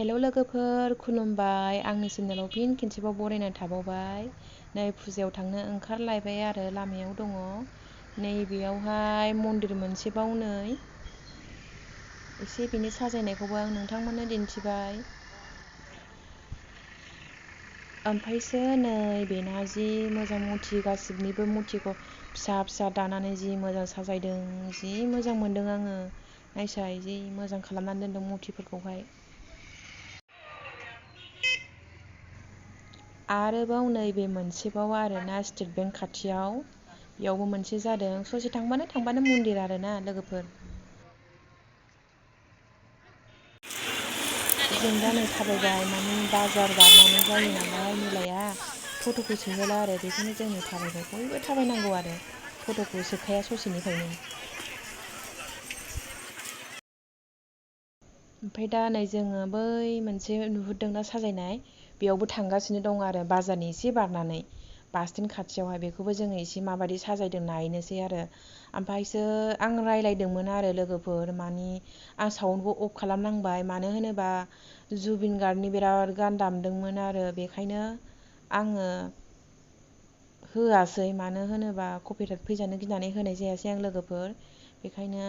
Hello लोगोफोर, खुलुमबाय। आंनि चेनेलाव फिन खेनसेबाव बरायनाय थाबावबाय। नै फुजायाव थांनो ओंखारलायबाय आरो लामायाव दङ। नैबेयावहाय मन्दिर मोनसेबाव नै एसे बिनि साजायनायखौबो आं नोंथांमोननो दिन्थिबाय। ओमफ्रायसो नै बेना जि मोजां मुरथि, गासिबनिबो मुरथिखौ फिसा फिसा दानानै जि मोजां साजायदों। जि मोजां मोनदों आङो। नायसाय जि मोजां खालामनानै दोनदों मुरथिफोरखौहाय। आरोबाव नैबे मोनसेबाव आरोना स्टेट बेंक खाथियाव, बेयावबो मोनसे जादों। ससे थांबानो मन्दिर आरोना लोगोफोर। जों दा नै थाबायबाय, माने बाजार बारनानै जायो नालाय मेलाया, टट'खौ सोहैला आरो बेखायनो जों नै थाबायबाय। बयबो थाबायनांगौ आरो टट'खौ सोखाया ससेनिफ्रायनो। ओमफ्राय दा नै जोङो बै मोनसे नुहुरदोंना साजायनाय, बेयावबो थांगासिनो दं आरो बाजारनि एसे बारनानै बास स्टेन्ड खाथियावहाय। बेखौबो जोङो एसे माबायदि साजायदों नायनोसै आरो। ओमफ्रायसो आं रायलायदोंमोन आरो लोगोफोर, मानि आं साउन्डखौ अफ खालामनांबाय। मानो होनोबा जुबिन गार्गनि बिराद गान दामदोंमोन आरो बेखायनो आङो होआसै। मानो होनोबा कपिराइट फैजानो गिनानै होनाय जायासै आं लोगोफोर। बेखायनो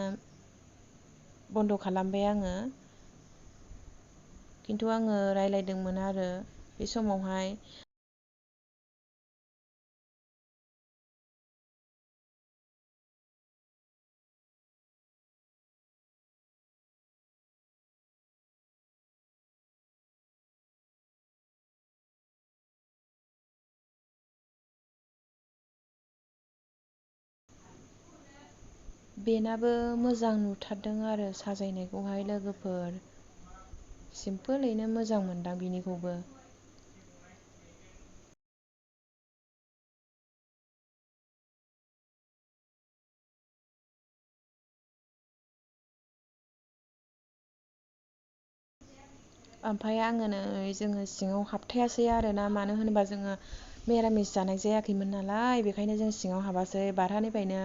बन्द' खालामबाय आङो। खिन्थु आङो रायलायदोंमोन आरो बे समावहाय। बेनाबो मोजां नुथारदों आरो साजायनायखौहाय लोगोफोर। सिम्पोलैनो मोजां मोनदां बिनिखौबो। ओमफ्राय आङो नै जोङो सिङाव हाबथायासै आरोना। मानो होनोबा जोङो मिरामिस जानाय जायाखैमोन नालाय, बेखायनो जों सिङाव हाबासै। बारहानिफ्रायनो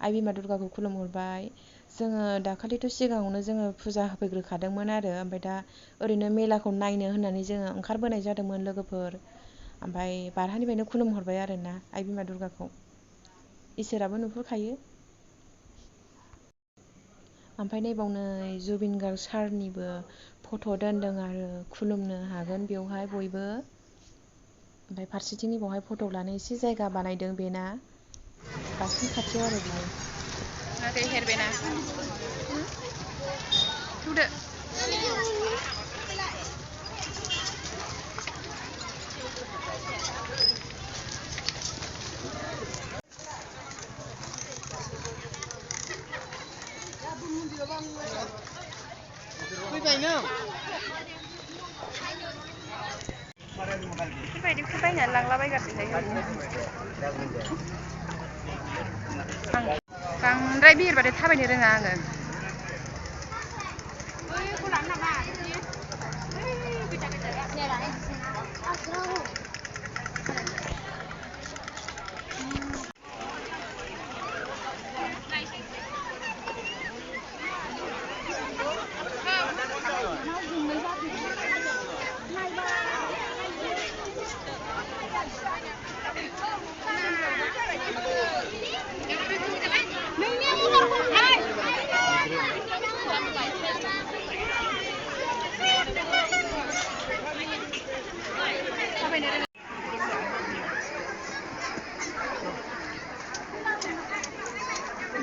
आइ बिमा दुर्गाखौ खुलुमहरबाय। जोङो दाखालिथ' सिगाङावनो जोङो फुजा होफैग्रोखादोंमोन आरो। ओमफ्राय दा ओरैनो मेलाखौ नायनो होननानै जोङो ओंखारबोनाय जादोंमोन लोगोफोर। ओमफ्राय बारहानिफ्रायनो खुलुमहरबाय आरोना आइ बिमा दुर्गाखौ। इसोराबो नुहुरखायो। ओमफ्राय नैबाव नै जुबिन गार्ग सारनिबो फट' दोनदों आरो खुलुमनो हागोन बेवहाय बयबो। ओमफ्राय फारसेथिं बावहाय फट' लानो एसे जायगा बानायदों बेना। बास स्टेन्ड खाथियाव आरो बेयो। बेफोरबायदिखौ बायनानै लांलाबायगारसैहाय ओरैनो। आं बांद्राय बिहिरबाथाय थाबायनो रोङा आङो।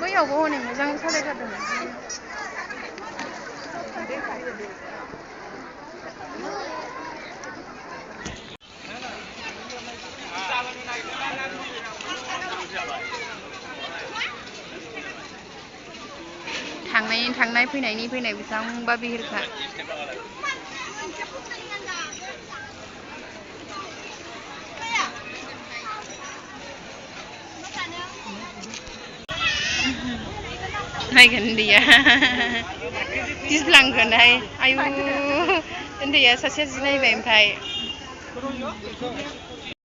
बैयावबो हनै मोजां साजायथारदोंमोन। थांनाय फैनाय बेसेबांबा बिहिरखा। नायगोन उन्दैया गिफ्लांगोनहाय। आयु उन्दैया सासेया जि नायबाय ओमफ्राय।